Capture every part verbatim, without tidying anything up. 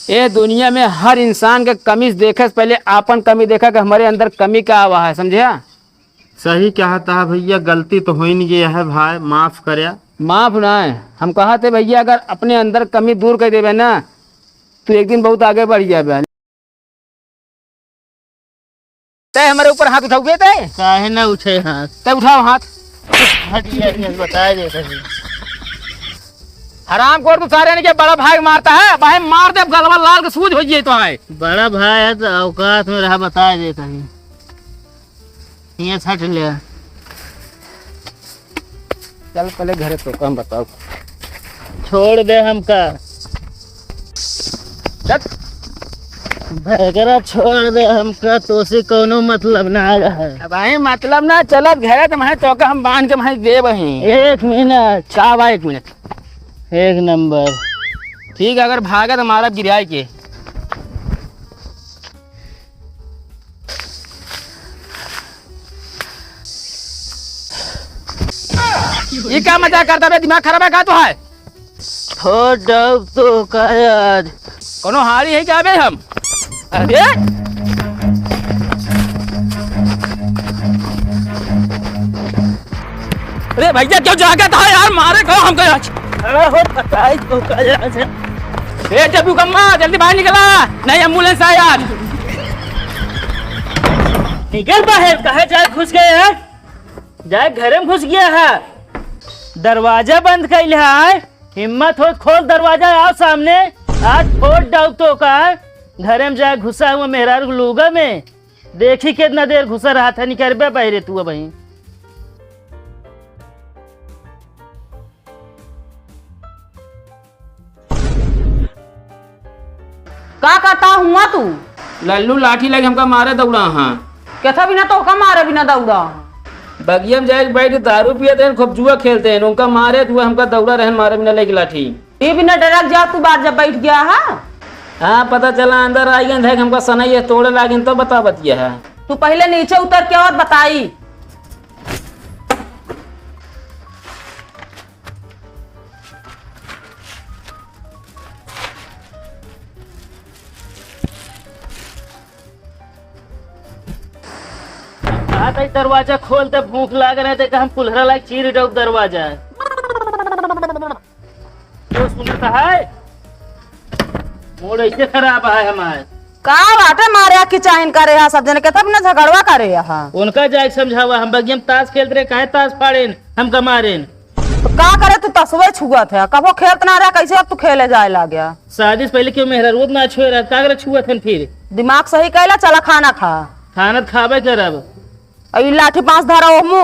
ए दुनिया में हर इंसान के कमी से देखे से पहले आपन कमी देखा कि हमरे अंदर कमी का आवा है, समझ्या? सही कहत ह भइया, गलती तो होइन गया है भाई, माफ कर्या। माफ ना है, हम कहत है भइया, अगर अपने अंदर कमी दूर कर देबे ना, तो एक दिन बहुत आगे बढ़ जाबे। तै हमरे ऊपर हाथ उठाउबे तै? काहे ना उठे हाथ? तै उठाओ हाथ। हट, ये, ये बताए दे कहीं। हरामखोर, तू सारे ने के बड़ा भाई मारता है, भाई मार दे, गलवा लाल के सूज हो जाए तो है। बड़ा भाई है तो औकात में रहा, बताए दे कहीं। ये छट ले। चल पहले घरे तो काम बताओ। छोड़ दे हमका। चल। भैगरा छोड़ दे हमका, तोसे कौनो मतलब ना है। अब आई मतलब ना, चलत घरे तो मैं तोका हम बांध के मैं देब ही। एक मिनट। का बा एक मिनट? एक नंबर। ठीक है, अगर भागे तो मारब गिराए के। ये का मजाक करता बे? दिमाग खराब है का तो है? फोड़ डाउब तो का आज। कोनो हारी है क्या बे हम? अरे! अरे भैया, क्यों जागत है यार? मारे को हमको आज। अरे हो, बताई तो का आज। ए, जब कम्मा, जल्दी बाहर निकला, नहीं एम्बुलेंस आए आज। निकल बाहर, कहाँ जाए घुस गए हैं? जाए घरे में घुस गया है। दरवाजा बंद कैले है। हिम्मत हो खोल दरवाजा, आओ सामने। आज फोड़ डाउब तो का। घरे में जाए घुसा हुआ मेहरारू के लूगा में। देखी कितना देर घुसा रहा था, निकरबे बहरे तू अबहीं। का करता हुआ तू? लल्लू लाठी लगे हमका मारे दौड़ा हाँ। कैसा बिना तोहका मारे बिना दौड़ा? बगिया में जाके बैठ के दारू पियत हैं, खूब जुआ खेलत हैं, उनका मारे तो हमका दौड़ा रहन मारे बिना लेके लाठी। ये बिना डरक जा तू बाहर जब बैठ गया है? हाँ, पता चला अंदर आ गए थे, हमका सनई है तोड़े लागे तो बता बतिया है। तू पहले नीचे उतर के और बताई। आ तई दरवाजा खोल दे, भूख लाग रहे, देखा हम कुल्हरा लाग चीर डाउब दरवाजा। तो सुनत है, मूड ऐसे खराब है हमार। का बाटे मारे की चाहिन करे हा, सब जने के तब न झगड़वा करे हा। उनका जाके समझावा, हम बगिया में ताश खेलत रहे, काहे ताश फाड़ेन, हमका मारेन। तो का करे तू तसवे छुअत है, कबो खेलत ना रहा, कैसे अब तू खेले जाए लाग गया? शादी से पहले क्यों मेहरारू ना छुए रहा, का करे छुअत हन फिर? दिमाग सही कैला, चला खाना खा। खाना तो खाबे करब। अ ई लाठी पाँच धारा ओहमू।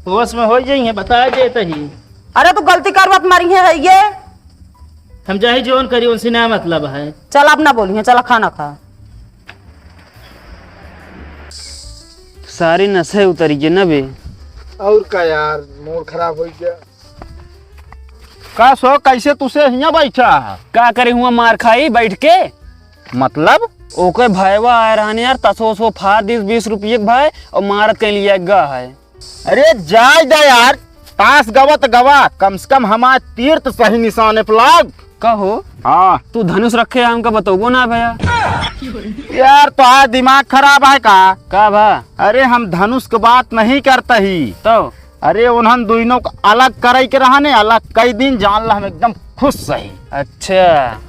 होश में हो जाइए, बता देत ही। अरे तू गलती करबत मरी है, है ये। हम जाही जौन करी उनसे ना मतलब है। चल अब ना बोली है, चला खाना खा। सारी नशे उतरी गए ना बे। और का यार, मूड खराब हो गया। का सो, कैसे तुसे हियाँ बैठा है? का करे हुआ मार खाई बैठ के? मतलब? ओके भाईवा आए रहने यार, तसो सो फार दिस बीस रुपये के भाई और मारत कहीं लिया गा है। अरे जाय दे यार, ताश गवा त गवा, कम से कम हमार तीर त सही निशाने पे लाग। का हो? हाँ। तू धनुष रखे है, हमका बतौबो ना भैया। यार तोहार दिमाग खराब है का? का भा? अरे हम धनुष के बात नहीं करता ही। तो? अरे उन्हन दुइनों को अलग करे के रहा ने, अलग कई दिन जान ला हम एकदम खुश सही। अच्छा।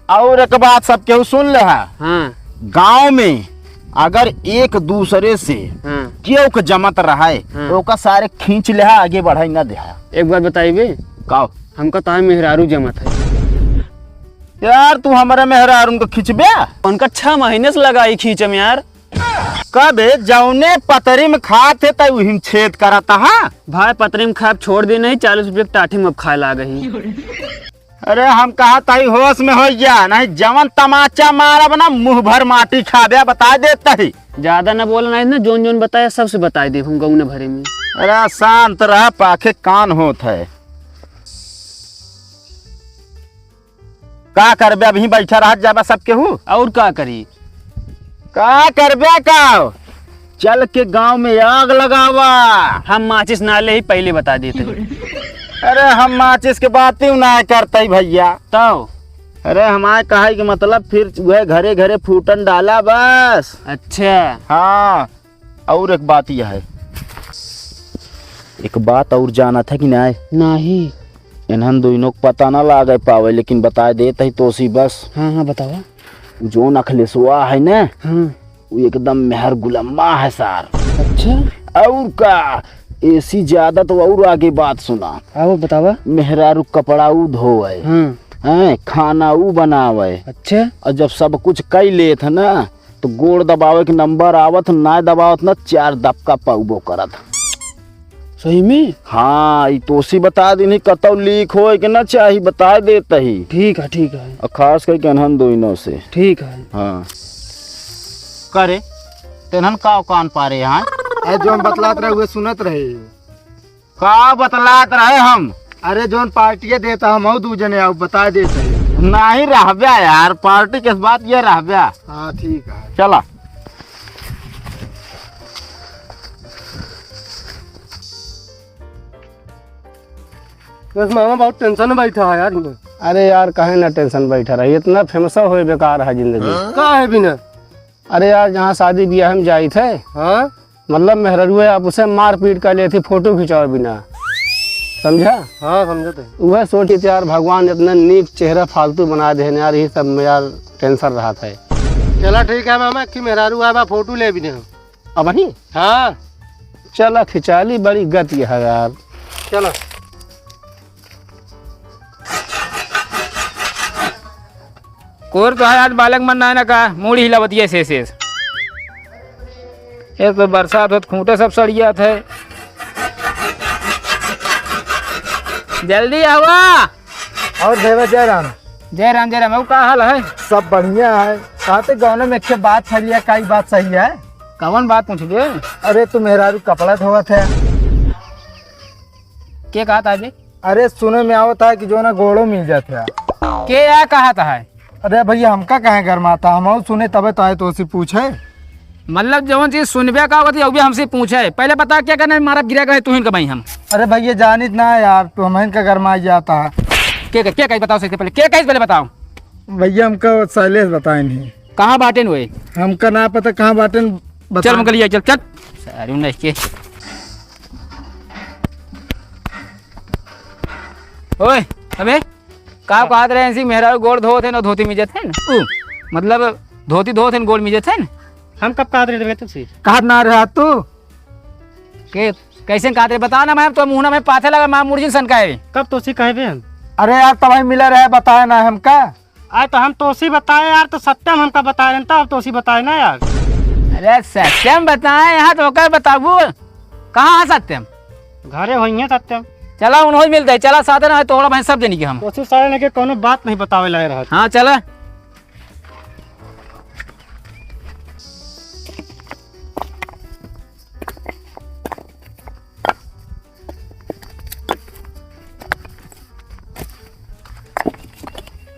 और एक बात सब केहू सुन ले हा। हाँ। गाँव में अगर एक दूसरे से हाँ। केहू के जमत रहे, हाँ। तो ओका सारे खींच ले हा, आगे बढ़ाई ना दे हा। एक बात बताई बे। का? हमका तार मेहरारू जमत है। यार, तू हमारे मेहरारू को खींचबे? उनका छह महीने से लगाई खींचे में यार। कबे जौने पतरी में खात है, तै उही में छेद करत हा। भाई, पतरी में खाब छोड़ दी नहीं, चालीस रुपये के टाठी में अब खाए लाग ही। अरे, हम कहत हई होश में हो जा, नहीं जवन तमाचा मारब ना, मुँह भर माटी खाबे, बता देत ही। ज्यादा ना बोला नहीं ना, जोन जोन बताया, सबसे बताई दे हम गौने भरे में। अरे, शांत रह, पाखे कान होत है। का करबे, अबहीं बैठा रहत जाबा सब केहू। और का करी? का करबे का? चल के गांव में आग लगावा। हम माचिस ना ले ही, पहले बता देते। अरे, हम माचिस के बात ही ना करते भैया। तो? अरे हमारे कहे के मतलब फिर वह घरे घरे फूटन डाला बस। अच्छा। हाँ, और एक बात यह है, एक बात और जानत है कि नहीं? नहीं। इन्हन दोनों को पता ना लागे पावे, लेकिन बताए देत ही तोसी बस। हाँ, हाँ, बतावा। उ जोन अखिलेशवा है ना, हाँ। उ एकदम मेहर गुलम्मा है सार। अच्छा। और का, एसी ज्यादा तो और आगे बात सुना। आओ बतावा। मेहरारू कपड़ा उ धोवे, हाँ। हैं, खाना उ बनावे। अच्छा। और जब सब कुछ कई लेत है ना, तो गोड़ दबावे के नंबर आवत, ना दबावत ना, चार दबका पाउबो करत। सही में? हाँ, ई तोसी बता दीनी, कतौ लीक होए के ना चाही, बता देत ही। ठीक है, ठीक है। और खास करके अनहन दोनों से। ठीक है। हाँ। का रे, तेनहन का कान पारे यहाँ? ए, जोन बतलात रहे, उहे सुनत रहे। का बतलात रहे हम? अरे, जोन पार्टिया देता, हम दू जने आओ, बता देते। नहीं रहब्या यार, पार्टी के बाद ये रहब्या। हाँ, ठीक है। चला। बस मामा बहुत टेंशन में बैठा है यार। अरे यार, काहे ना टेंशन बैठा रही, इतना फेमस होए बेकार है जिंदगी। का है बिना? अरे यार, जहाँ शादी ब्याह में जाई थे, हाँ? मतलब मेहररुए आप उसे मारपीट कर लेती फोटो खिंचावे बिना, समझा? हाँ, समझत है। वह सोचित यार, भगवान इतना नीक चेहरा फालतू बना दे यार, ये सब में यार टेंशन रहत है। चला ठीक है मामा, कि मेहरारू आबा फोटो ले बिना। अबही? हाँ। चला खिंचा ली, बड़ी गति है यार। चला। कोर तो है आज बालक मन ना है ना का, मूड़ी हिलावतिया से, से। ये तो बरसात होत खूंटे सब सड़ियात है। जल्दी आवा। और भैया जय राम। जय राम, जय राम। और का हाल है? सब बढ़िया है। कहते गाँव में एक बात फैलिया, काई बात सही है? कवन बात पूछबे? अरे तू मेहरारू कपड़ा धोवत है। के कहत है बे? अरे सुने में आवत है कि जो ना गोड़ो मिल जात है। के या कहत है? अरे भैया हमका काहे गरमाता, हम और सुने तबे तो आए तो उसी पूछे। मतलब जवन चीज सुनबे का होती है, वो भी हमसे पूछे। पहले बता क्या करना है, मारा गिरा गए तू इनका भाई हम। अरे भैया जानित ना है यार, तू हम इनका गरमा जाता है। के, के, के कही बताओ सबसे पहले, के कही पहले बताओ। भैया हमका शैलेश बताए नहीं। कहाँ बाटेन वे? हमका ना पता कहाँ बाटेन, बता। चल, हमका लिया, चल, चल। सारू नहीं के। ओए, अबे, का कहत रहे हैं, ऐसी मेहरारू गोड़ धोत है ना धोती मिजत है ना? ऊ, मतलब, धोती धोत है ना गोड़ मिजत है ना? हम कब कहत रहे रे तुमसे? कहत ना रहा तू? के, कैसे कहत रहे? बता ना, मैं तो मुँह ना में पाथे लगा, माँ मुर्जिन सन का है। कब तो सी कहबे हम? अरे यार, तबाही मिला रहे, बताया ना हमका। अरे तो हम तोसी बताए यार, तो सत्यम हमका बताए रहन, तब तोसी बताए ना यार। अरे सत्यम बताए, यहाँ तो ओकर बताबू। कहाँ है सत्यम? घरे होइहे सत्यम। चला, उन्हों मिलते हैं, चला साथ ना है, तोड़ा भाई सब देनी के हम। तोसी सारे ने के कोनो बात नहीं बतावे लाए रहत। हाँ, चला।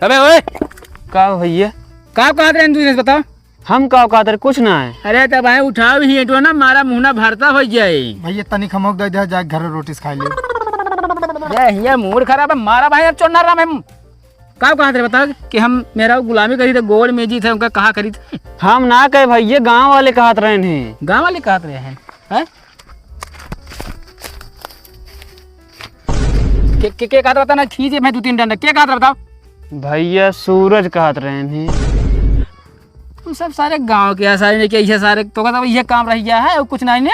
अबे ओए! का भैया? का कहत रहे तू, इन्हें बताओ। हम का कहत रहे? कुछ ना है। अरे तब आए उठाओ ही एटो ना, मारा मुहना भरता हो जाए। भैया तनिक हमको दे दे, जाके घर रोटी से खा ले। अरे ये मूड खराब है, मारा भाई अब चोन्ना राम है। का कहत रहे बताओ कि हम मेहरारू गुलामी करी थे, गोड़ में जी थे, उनका कहा करी थे। हम ना कहे भैया, गाँव वाले कहत रहे हैं। गाँव वाले कहत रहे हैं, हैं? के, के, के कहत रहता ना, खींचे मैं दो तीन डंडा, के कहत रहा बताओ? भैया सूरज कहत रहे हैं। तू सब सारे गाँव के हैं, सारे ने के, ये सारे तो कहता ये काम रह गया है और कुछ नहीं ने।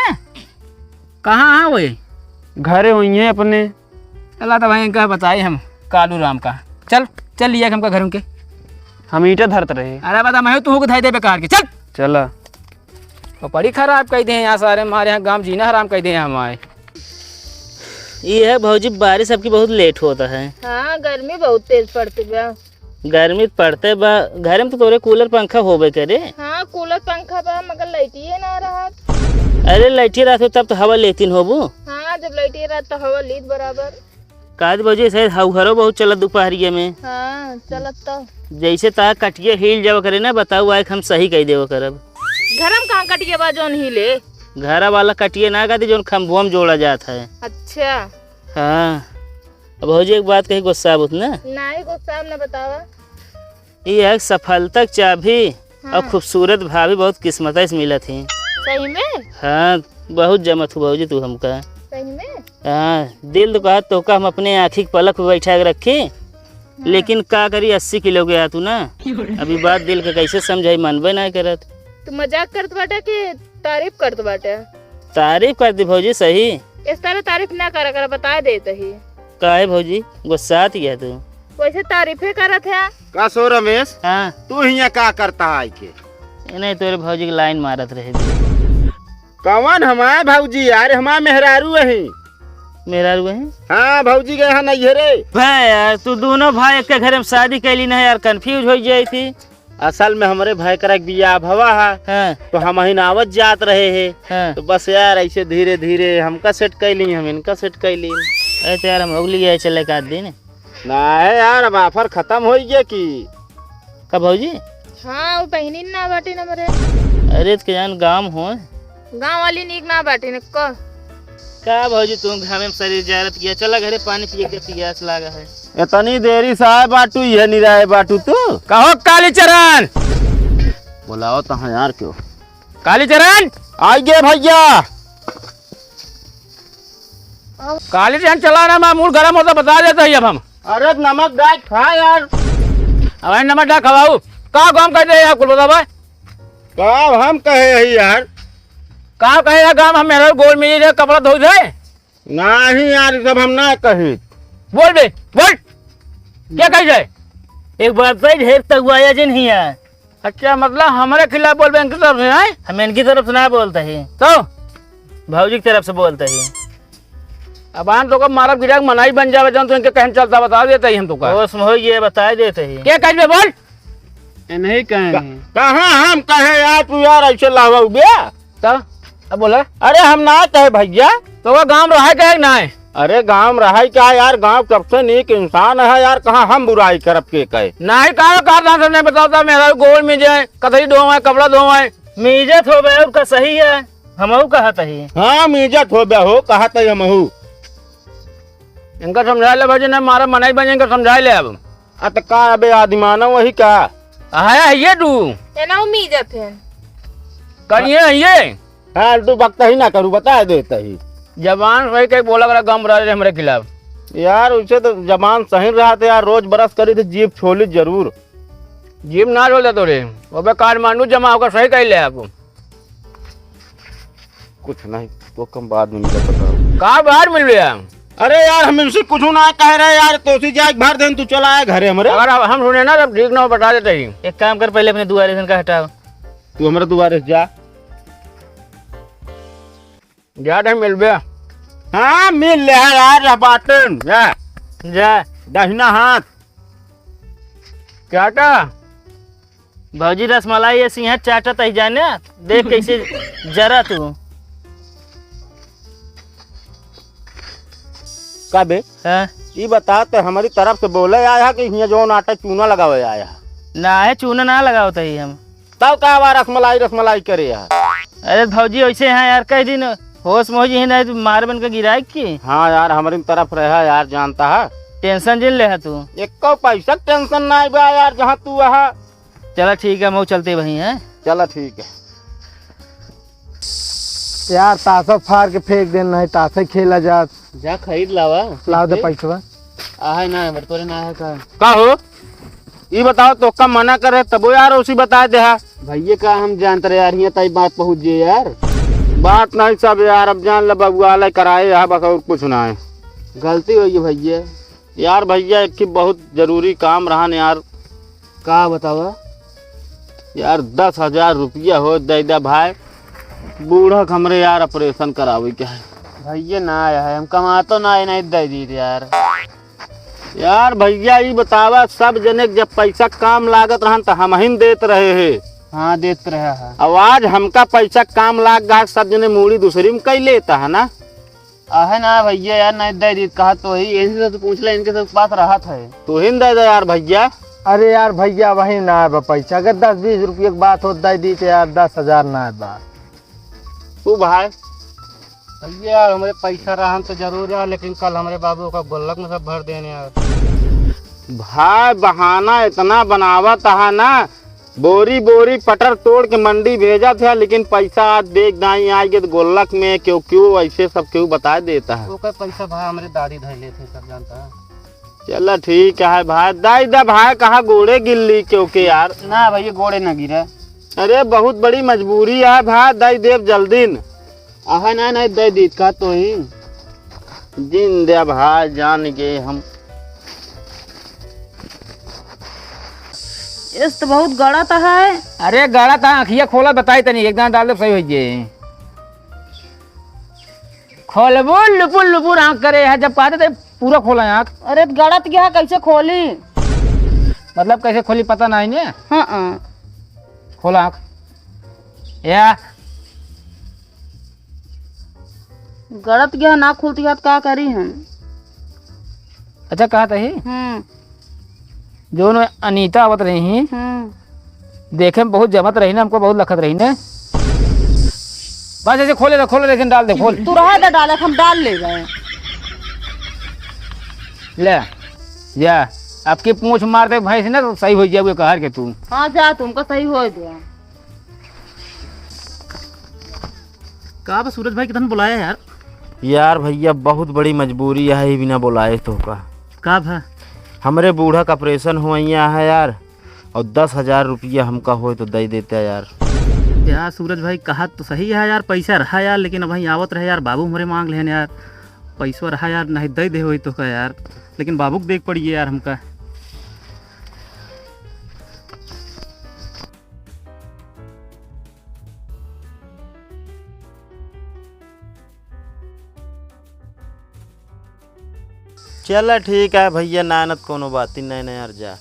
कहाँ है वो? घरे हुई हैं अपने। चला तो भाई इनका बताए हम कालू राम का। चल, चल लिया हमका घर उनके। हम ईंटा धरत रहे। अरे बता मैं तू हो धाई दे बेकार के। चल। चला। तो बड़ी खराब कह दे हैं यहाँ सारे हमारे यहाँ गाँव जीना हराम कह दे हैं हमारे। ये है भौजी, बारिश सबकी बहुत लेट होता है। हाँ, गर्मी बहुत तेज पड़ती बा। गर्मी त पड़ते बा, घरे में तो तोरे कूलर पंखा होबे करे। हाँ, कूलर पंखा बा, मगर लाइटिए ना रहत। अरे, लाइटिए रहत हो तब तो हवा लेतिन होबू। हाँ, जब लाइटिए रहत तो हवा लीत बराबर। काज बजे शायद हौहरो बहुत चलत दुपहरिया में। हाँ, चलत तो। जैसे ता कटिया हिल जावा करे ना, बताऊ आए हम सही कह देवा करब। घर में कहाँ कटिया बा जौन हिले? घरा वाला कटिया ना गादी जौन खम्भुआ में जोड़ा जात है। अच्छा। हाँ। अब भौजी एक बात कही, गुस्सा आबुत ना? नाही गुस्सा ना, बतावा। ये है सफलता की चाबी। हाँ। और खूबसूरत भाभी बहुत किस्मत से मिलत ही। सही में? हाँ, बहुत जमत हो भौजी तू हमका। सही में? हाँ, दिल तो कहत तोहका हम अपने आँखी के पलक पे बैठा के रखी, हाँ। लेकिन का करी, अस्सी किलो के आ तू ना। अभी बात दिल के कैसे समझाई, मनबे ना करत। तू मजाक करत बाटे कि तारीफ करत बाटे? तारीफ कर दी भौजी, सही। इस तरह तारीफ ना करा करा, बता देत ही। काहे भौजी, गुस्सात गया तू? वैसे तारीफे करत है। का सो रमेश? हाँ। तू हियाँ का करता है आइके? ए, नहीं, तोरे भौजी के लाइन मारत रहे। कौन हमार भौजी यार? हमार मेहरारू अही। मेहरारू अही? हाँ, भौजी गए हैं नैहरे। भाई यार, तू दोनों भाई एक के घर में शादी कैली नहीं यार, confuse हो जाई थी। असल में हमरे भाई करा के बियाह भवा है, हाँ। तो हम हिन आवत जात रहे हैं। हाँ। तो बस यार, ऐसे धीरे धीरे हमका set कैली, हम इनका set कैली। अरे तो यार, हम अगली आए चले का दिन। ना है यार, अब offer खत्म हो गया कि? का भौजी? हाँ, वो बहिनी ना बाटी न मरे। अरे तो के जान गाँव हो। गाँव वाली नीक ना बाटी न को। का भौजी, तू घामे में शरीर जारत गया, चला घरे पानी पिए के पियास लागा है। इतनी देरी से आए बाटू, ये नहीं रहे बाटू तू। कहो कालीचरण। बुलाओ तो हाँ यार, क्यों? कालीचरण। आइए भैया। कालीचरण चला ना, मामूल गरम होता बता देता ही अब हम। अरे नमक डाल खा यार। अबे नमक डाल खवाऊ। का काम कर दे यार, कुल बता भाई। का हम कहे है यार? का कहे यार, गाँव हम मेरा गोल में ये कपड़ा धो दे। नहीं यार, ई सब हम ना कही। बोल बे, बोल। क्या कही जाए? एक बात सही, ढेर तगुआया जिन हिया। अच्छा, मतलब हमरे खिलाफ बोलबे इनकी तरफ से, हैं? हम इनकी तरफ से ना बोलते ही। तो? भौजी की तरफ से बोलते ही। अब आन तो को मारब गिरा के मनाई बन जावे, जौन तो इनके कहन चलता बता देते ही हम तो का। होश में हो ये बता देते ही। क्या कही बे, बोल। ए, नहीं कहे का-, हैं। कहाँ हम कहे यार, तू यार ऐसे लावा उबे? तो अब बोला। अरे हम ना कहे भैया। तो वो गाँव रहा कहे ना है? अरे गाँव रहा क्या यार, गाँव सबसे नीक इंसान है यार, कहाँ हम बुराई करब के कहे? नहीं कहा, कहा था सबने बताओ था, मेरा गोल में जाए, कतई धोवाए, कपड़ा धोवाए। मीजत हो बे, और का सही है, हमहू कहत ही। हाँ, मीजत हो बे हो, कहत ही हमहू। इनका समझा ले भाई, ना मारा मनाई बने, इनका समझा ले अब। आ त का अबे आदिमाना वही का? आया है ये तू? एना उम्मीद है फिर। करिए है ये? हाँ, तू बकता ही ना करू, बता देता ही। जबान सही कही बोला करा, गम रहा रे हमरे खिलाफ। यार, उसे तो जबान सही रहा था यार, रोज बरस करी थी जीभ छोली जरूर। जीभ ना छोल दे तोरे, अबे काठमांडू जमा होकर सही कही ले आपको। कुछ नहीं, तो कम बाद में मिला पता। का बाद मिल गया? अरे यार, हम इनसे कुछ ना कह रहे यार, तो उसी जाए भर देन, तू चला आए घरे हमरे। अगर अब हम सुने ना, तब ठीक ना हो, बता देते ही। एक काम कर, पहले अपने दुआरे से इनका हटाओ। तू हमरे दुआरे से जा। जा दे मिल बे। हाँ, मिल ले यार, रह बाटन, जा। जा। दहिना हाथ। क्या था? भौजी रसमलाई ये सिंह चाटत ही जाने, देख कैसे जरा तू। का बे? हाँ? ई बता, ते हमारी तरफ से बोले आया कि हियाँ जौन आटा चूना लगावे आया? ना है, चूना ना लगावत ही हम। तब का बा रसमलाई, रसमलाई करे यार? अरे भौजी, वैसे हैं यार, कई दिन होश में हो जी, नहीं तो मार बन के गिराए की। हाँ यार, हमारी तरफ रहा यार, जानता है। Tension जिन ले है तू। एको पैसा के tension ना बा यार, जहाँ तू रहा। चला ठीक है, मऊ चलते वहीं हैं। चला ठीक है। यार, तासा फाड़ के फेंक देन, नहीं तासा खेला जात। जा खरीद लावा। लाव दे पैसवा। आहे ना, हमर तोरे ना है का? का हो? ई बताओ, तो का मना करे, तबो यार उसी बता दे हा। भैया, का हम जानत रहे यार, हियाँ ताई बात पहुँच गई यार। बात नहीं सब यार, अब जान ले बबुआ ले कराए यहाँ, बस और कुछ ना है। गलती हो गई भैया। यार भैया, एक ठे बहुत जरूरी काम रहन यार। का बतावा? यार, दस हजार रुपया हो दे दे भाई, बूढ़ा के हमरे यार operation करावे के है। भैया ना आया है, हम कमातो ना है, नहीं दे दी यार। यार भैया, ई बतावा, सब जने के जब पैसा काम लागत रहन त हमहिन देत रहे है। हाँ, देत रहे है। अब आज हमका पैसा काम लाग गया, सब जने मूड़ी दूसरी में कई लेता है ना। आहे ना भैया यार, नहीं दे दी, कहा तो ही, इनसे तो पूछ ले, इनके सब पास रहत है। तू ही न दे दे यार भैया। अरे यार भैया, वही ना है बा पैसा, अगर दस बीस रुपये की बात होत दे दी तो यार, दस हजार ना है बा। तू भाई। भैया यार, हमरे पैसा रहन तो जरूर यार, लेकिन कल हमरे बाबू का गुल्लक में सब भर देने यार। भाई, बहाना इतना बनावत है ना, बोरी बोरी पटर तोड़ के मंडी भेजत है, लेकिन पैसा आज देख दाई आइ गे तो गुल्लक में क्यों क्यों ऐसे सब क्यों बता देता है। ओकर पैसा भाई हमरे दादी धइ लेत है, सब जानता है। चला ठीक है भाई, दाई दा भाई, कहाँ गोड़े गिल्ली क्यों के यार। ना भाई, ये गोड़े ना गिरा। अरे बहुत बड़ी मजबूरी है भाई, दाई देव जल्दी न। अहै नाहीं, नाहीं, दइ दीत का तोही। जिन द्या भाई, जान गे हम। इस तो बहुत गड़त है। अरे गड़त है, अँखिया खोला, बताई तनी, एक दाना डाल दे, सही होइ जाए। खोलबो लुपुर लुपुर आँख करे है, जब कहते थे पूरा खोला आँख। अरे तो गड़त गया, कैसे खोली? मतलब कैसे खोली पता नहीं ने। हाँ, हाँ। खोला आँख। या। गड़त गया ना खुलती है तो का करी हम? अच्छा, कहा तही? हम्म। जौन अनीता आवत रही, हम्म। देखे में बहुत जमत रही ना, हमको बहुत लखत रही ने। बस ऐसे खोले रह, खोले रह, लेकिन डाल दे, खोल। तू रहा दे डाले, हम डाल ले गए। ले, जा, आपकी पूँछ मार दे भैंस ना, तो सही होइ जाए कहर के तू। हाँ, जा, तुमको सही होइ गया। का बा सूरज भाई, कितन बुलाया यार? यार भैया, बहुत बड़ी मजबूरी है, ही बिना बुलाए तो का। का भा? हमरे बूढ़ा का ऑपरेशन हुआ है यार, और दस हजार रुपया हमका होए तो दे देते यार। यार सूरज भाई, कहा तो सही है यार, पैसा रहा यार, लेकिन अबहीं आवत रहे यार, बाबू हमरे माँग लेन यार, पैसा रहा यार, नहीं दे दे होई तो का यार, लेकिन बाबू के देख पड़िए यार हमका। चला ठीक है भैया, नानत कोनो बात ही नहीं, नहीं यार जा।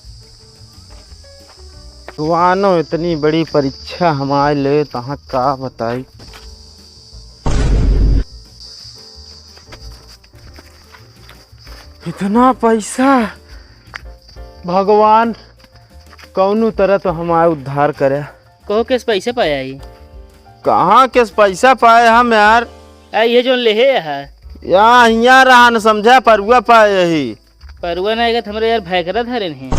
भगवानो, इतनी बड़ी परीक्षा हमारे ले, तहाँ का बताई। इतना पैसा, भगवान, कौनो तरह तो हमार उद्धार करे। कहो, केस पैसा पाया ही? कहाँ केस पैसा पाए हम यार? आ, ये जोन लेहे है। या हियाँ रहा न समझा, परुआ पाए ही। परुआ ना, एक हमरे यार भैकरा धरे नहीं।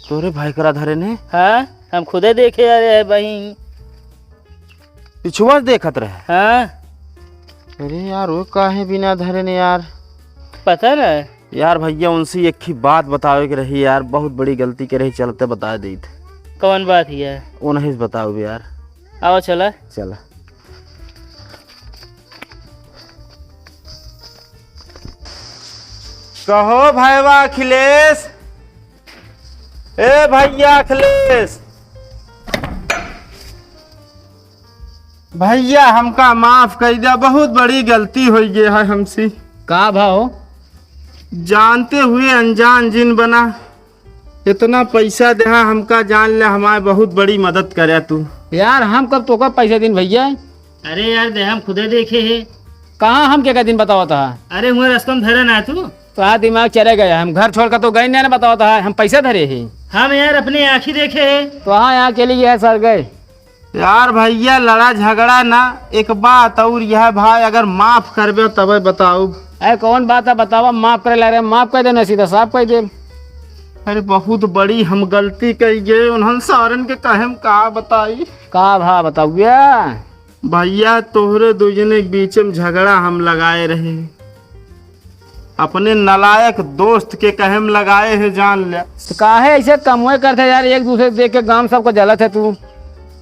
तोरे भैकरा धरे नहीं? हाँ, हम खुदे देखे यार, ये बहिन। पिछुआ से देखत रहे। हाँ। अरे यार, वो काहे बिना धरे ने यार? पता ना। यार भैया, उनसे एक ही बात बतावे के रही यार, बहुत बड़ी गलती के रही, चलते बता देत। कौन बात है? उन्हीं से बताओ यार। आओ चला। चला। कहो भैया अखिलेश, ए भैया अखिलेश, भैया हमका माफ कर दिया, बहुत बड़ी गलती हो गई है हमसे। का भाव? जानते हुए अनजान जिन बना, इतना पैसा देहा हमका, जान ले हमारे बहुत बड़ी मदद करे तू। यार हम कब तोका पैसा दिन भैया? अरे यार दे, हम खुदे देखे है। कहाँ हम के का दिन बतावा था? अरे हुआ रस्ता में धरा ना तू। तो हाँ दिमाग चले गया, हम घर छोड़ कर तो गए नहीं ना बतावा था, हम पैसा धरे है। हम यार अपने आँखी देखे है। तो हाँ यहाँ के लिए है सर गए। यार भैया लड़ा झगड़ा ना, एक बात और यह भाई अगर माफ करबे तबे बताऊ। अरे कौन बात है बतावा, माफ करे ला रहे, माफ कर देना सीधा साफ कर दे। अरे बहुत बड़ी हम गलती कर गए, उन्हन सारन के कहे हम का बताई। का भा बताऊ भैया? भैया तोहरे दो जने के बीच में झगड़ा हम लगाए रहे, अपने नालायक दोस्त के कहे में लगाए है जान ले। तो काहे ऐसे कमवे करते यार, एक दूसरे के देख के गांव सबको जलत है तू।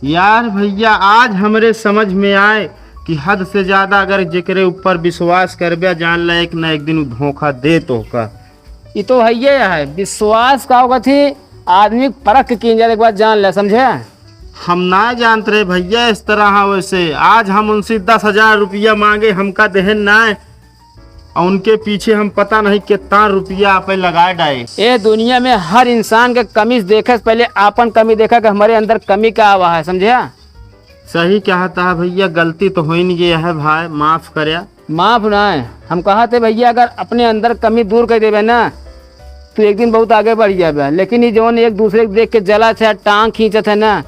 यार भैया आज हमरे समझ में आए कि हद से ज्यादा अगर जेकरे ऊपर विश्वास करबे जान ले एक ना एक दिन उ धोखा दे तोहका। ई तो हइये है, विश्वास का होगा थी आदमी परख के कीन जाए एक बार जान ले समझे। हम ना जानत रहे भैया इस तरह है, वैसे आज हम उनसे दस हजार रुपया मांगे हमका देहन ना। और उनके पीछे हम पता नहीं कितना रुपया आपे लगा डाए। ए दुनिया में हर इंसान के कमी से देखे से पहले आपन कमी देखा कि हमारे अंदर कमी का आवा है, समझे? सही कहता है भैया, गलती तो हो ही नहीं गया है भाई, माफ करया। माफ ना है, हम कहा थे भैया अगर अपने अंदर कमी दूर कर देवे ना तो एक दिन बहुत आगे बढ़ जावे, लेकिन ये जौन एक दूसरे को देख के जला थे, टांग खींचत है ना,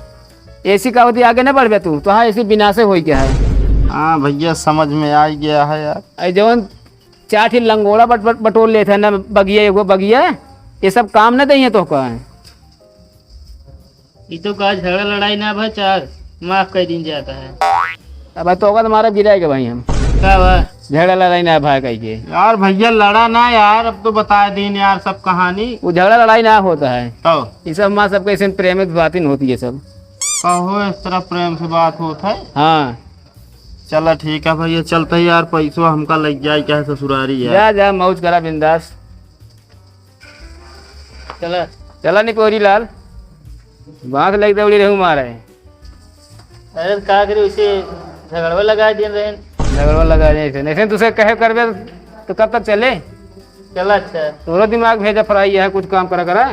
ऐसी का होती आगे ना बढ़बे तू, तो हाँ ऐसी विनाशे हो गया है। हाँ भैया समझ में आ गया है यार। ऐ जौन चार ठे लंगोड़ा बट, बट, बटोर लेत है ना बगिया, एगो बगिया, ये सब काम न देइहैं तोहका। ई तो का झगड़ा लड़ाई ना भा चार, माफ कर दीन जाता है। अब तोहका तो मारा गिराए के भाई हम। का बा? झगड़ा लड़ाई ना भा कह के। यार भैया लड़ा ना यार, अब तो बता दीन यार सब कहानी। वो झगड़ा लड़ाई ना होता है। तो? ये सब माँ सबके ऐसे प्रेम में बातें होती है सब। कहो इस तरह प्रेम से बात होत है? हाँ। चला ठीक है भैया, चलते हैं यार, पैसो हमका लग जाए क्या है ससुरारी यार। जा, जा, मौज करा बिंदास। चला। चला निपोरी लाल, बांस लग दौड़ी रहू मारे। अरे का करी, उसे झगड़वा लगा दिन रहे। झगड़वा लगा दे ऐसे, ऐसे तुसे कहे करबे तो कब तक चले? चला अच्छा। तोरो दिमाग भेजा फ्राई है, कुछ काम करा करा।